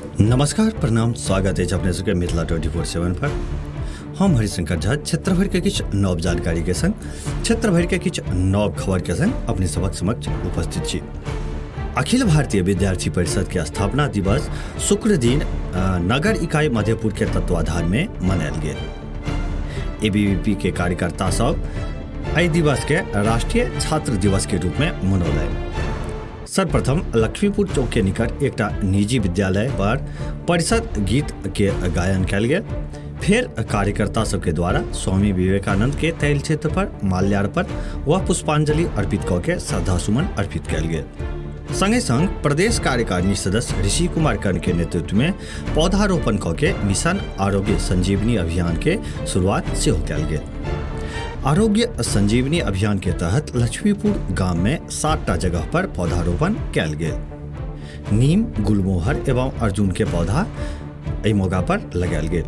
नमस्कार, प्रणाम, स्वागत अछि अपने सबके मिथिला 24/7 पर। हम हरिशंकर झा क्षेत्र भरि के किछु नव जानकारी के संग, क्षेत्र भरि के किछु नव खबर के संग अपने सबक समक्ष उपस्थित छी। अखिल भारतीय विद्यार्थी परिषद के स्थापना दिवस शुक्र दिन नगर इकाई मधेपुर के तत्वाधान में मनायल गेल। एबीवीपी के कार्यकर्ता सब एहि दिवस के राष्ट्रीय छात्र दिवस के रूप में मनौलनि। सर्वप्रथम लक्ष्मीपुर चौक के निकट एकटा निजी विद्यालय पर परिषद गीत के गायन कयल गेल। फेर कार्यकर्ता सबके द्वारा स्वामी विवेकानंद के तैल क्षेत्र पर माल्यार्पण व पुष्पांजलि अर्पित कऽ के श्रद्धा सुमन अर्पित कयल गेल। संगे संग प्रदेश कार्यकारिणी सदस्य ऋषि कुमार कर्ण के नेतृत्व में पौधारोपण कऽ के मिशन आरोग्य संजीवनी अभियान के शुरुआत सेहो कयल गेल। आरोग्य संजीवनी अभियान के तहत लक्ष्मीपुर गाम में 7टा जगह पर पौधारोपण कयल गेल। नीम, गुलमोहर एवं अर्जुन के पौधा एहि मौका पर लगायल गेल।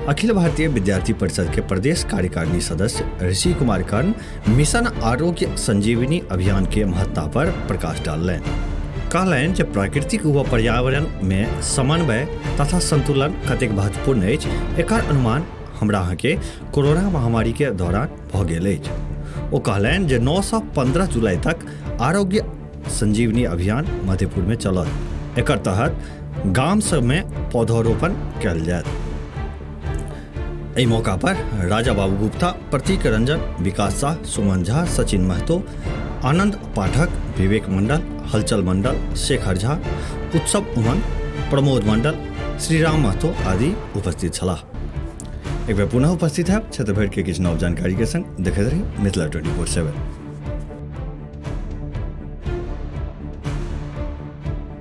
अखिल भारतीय विद्यार्थी परिषद के प्रदेश कार्यकारिणी सदस्य ऋषि कुमार कर्ण मिशन आरोग्य संजीवनी अभियान के महत्ता पर प्रकाश डाललनि। कहलनि जे प्राकृतिक व पर्यावरण में समन्वय तथा संतुलन कतेक महत्वपूर्ण अछि, एकर अनुमान हमरा अहाँके कोरोना महामारी के दौरान भऽ गेल अछि। ओ कहलनि जे 9 सँ 15 जुलाई तक आरोग्य संजीवनी अभियान मधेपुर में चलत। एकर तहत गाम सब में पौधारोपण कयल जायत। एहि मौका पर राजा बाबू गुप्ता, प्रतीक रंजन, विकास शाह, सुमन झा, सचिन महतो, आनंद पाठक, विवेक मंडल, हलचल मंडल, शेखर झा, उत्सव उमंग, प्रमोद मंडल, श्रीराम महतो आदि उपस्थित छलाह। एक बेर पुनः उपस्थित है क्षेत्र भरि के किछु नव जानकारी के संग। देखैत रही मिथिला 24/7।